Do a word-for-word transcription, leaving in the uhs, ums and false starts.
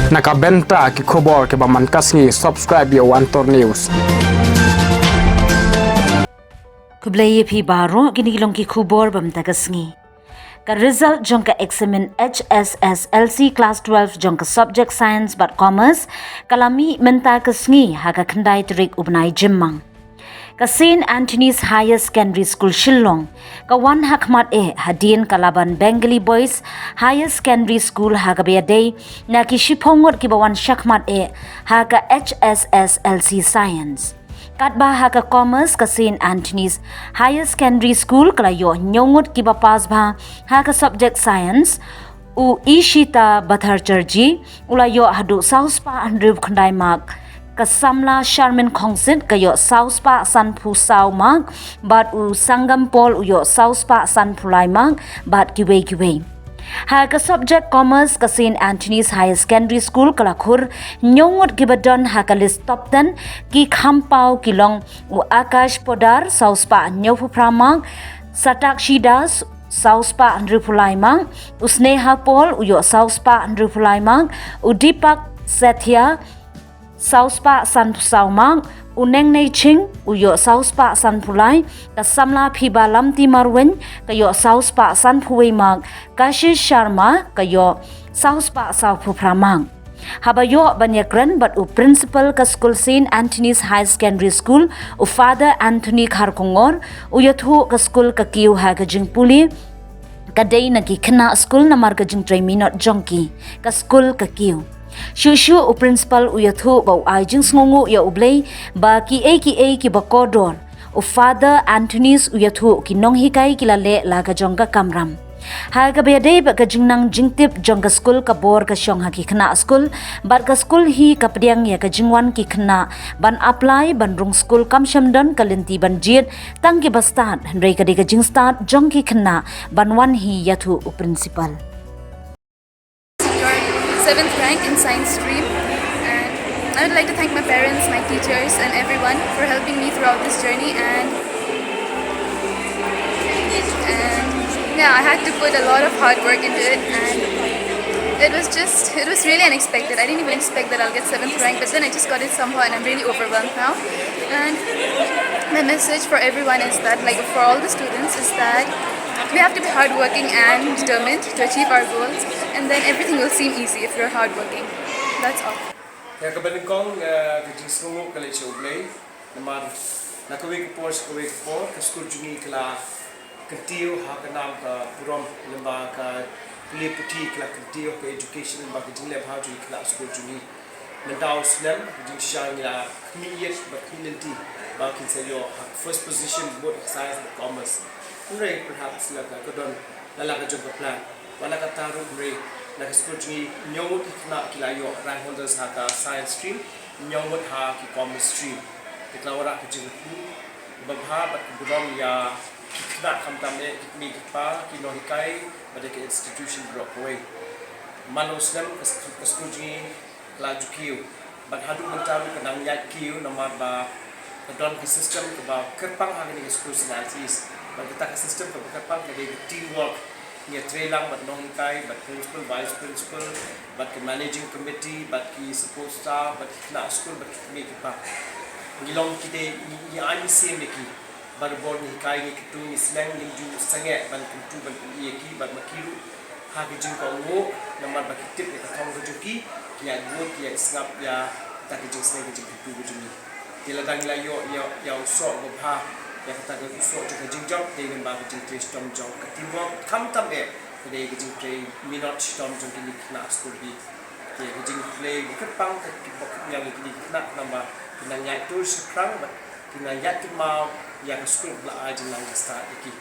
Na ka bynta ki khubor kiba man ka sngi, subscribe ïa One Tour News. Khublei ïa phi baroh, kine ki long ki khubor ba mynta ka sngi. Ka result jong ka eksamin H S S L C class twelve jong ka subject Science bad Commerce ka la mih mynta ka sngi ha ka khyndai tarik u bnai Jymmang. Ka Saint Anthony's Higher Secondary School Shillong ka wan ha khmat eh hadien ka Laban Bengali Boys Higher Secondary School ha kaba ïadei na ki shiphew ngut kiba wan shakhmat eh ha ka H S S L C Science. Katba ha ka Commerce, ka Saint Anthony's Higher Secondary School ka la ïoh hynñiew ngut kiba pass bha ha ka subject Science. U Ishita Bhattacharjee u la ïoh haduh saw spah hynriew khyndai mark. Ka samla Sharmin Khongsit ka ïoh saw spah sanphew saw mark, bad u Sangam Paul u ïoh saw spah sanphew lai mark, bad kiwei kiwei. Ha ka subject Commerce, ka Saint Anthony's Higher Secondary School ka la khur hynñiew ngut kiba don ha ka list top ten. Ki kham paw ki long u Akash Poddar, saw spah hynñiewphew phra mark, Satakshi Das, saw spah hynriewphew lai mark, u Sneha Paul u ïoh saw spah hynriewphew lai mark, u Deepak Sethia, saw spah sanphew saw mark, u Nengnei Ching u ïoh saw spah sanphew lai, ka samla Phiba Lamti Marwein ka ïoh saw spah sanphew wei mark, Kashish Sharma ka ïoh saw spah sawphew phra mark. Haba ïoh ban ïakren bad u principal ka skul Saint Anthony's Higher Secondary School, u Father Anthony Kharkongor, u ïathuh ka skul ka kiew ha ka jingpule ka dei na ki khynnah skul namar ka jingtrei minot jong ki, ka skul ka kiew. Shuh shuh u principal u ïathuh ba u ai jingsngewnguh ïa U Blei ba kiei kiei kiba kordor. U Father Anthony's u ïathuh ki nonghikai ki la leh la ka jong ka kamram. Ha kaba ïadei bad ka jingnang jingtip jong ka skul, ka bor ka shong ha ki khynnah skul, bad ka skul hi ka pdiang ïa ka jingwan ki khynnah ban apply ban rung skul, kam shym don ka lynti ban jied tang kiba stad, hynrei ka dei ka jingstad jong ki khynnah ban wan hi, ïathuh u principal. Secured seventh rank in science stream, and I would like to thank my parents, my teachers, and everyone for helping me throughout this journey. And, and yeah, I had to put a lot of hard work into it, and it was just, it was really unexpected. I didn't even expect that I'll get seventh rank, but then I just got it somehow, and I'm really overwhelmed now. And my message for everyone is that, like, for all the students, is that we have to be hardworking and determined to achieve our goals, and then everything will seem easy if you're hardworking. That's all. Ïa kaba nyngkong, eh, ka jingsngewnguh ka leit sha U Blei. Namar na kawei ka por sha kawei ka por, ka skul jong ngi ka la kyntiew ha ka nam ka burom, lyngba ka pule puthi, ka la kyntiew ha ka education, lyngba ka jingleh bha jong ngi khynnah skul jong ngi. Mynta u snem, ka jingshai ngi la khmih ïit bad khmih lynti ba kin sa ïoh ha first position both ha science and commerce. Hynrei perhaps la ka, ka don la, la ka jong ka plan. Wat la katta ruh, hynrei na ka skul jong ngi hynñiew ngut ki khynnah ki la ïoh rank holders ha ka science stream, hynñiew ngut ha ki commerce stream. Te ka la wanrah ka jingkyrkhu babha bad ka burom ïa ki khynnah, khamtam eh ki kmie ki kpa, ki nonghikai bad ïa ka institution baroh kawei. Man la u snem ka sk-, ka skul jong ngi ka la ju kiew. Bad haduh mynta ruh ka dang ïaid kiew namar ba ka don ka system kaba kyrpang ha kane ka skul Saint Anthony's. Bad kata ka system kaba kyrpang ka dei ka teamwork. Ngi ïatreilang bad nonghikai, bad principal, vice principal, bad ka managing committee, bad ki support staff, bad ki khynnah skul, bad ki kmie ki kpa. Ngi long ki dei, ngi, ngi ai mynsiem ïa ki. Barabor ngi hikai, ngi kyntu, ngi sneng, ngim ju sangeh ban kyntu ban pyni ïa ki, bad ma ki ruh ha ka jingkohnguh namar ba ki tip ïa ka thong ka jong ki, ki ïaid bud, ki ïaid sngap ïa kata ka jingsneng ka jingkyntu ka jong ngi. Te lada ngi la ïoh ïa, ïa u soh babha ïa kata ka, u soh jong ka jingjop, dei lyngba ka jingtrei shitom jong ka teamwork, khamtam eh ka dei ka jingtrei minot shitom jong kine ki khynnah skul hi. Te ka jingtrei ba kyrpang ka, ka, ka, ïa kine ki khynnah namar ki nang ïaid tur shaphrang bad ki nang ïaid kynmaw ïa ka skul ba la ai jinglang jingstad ïa ki.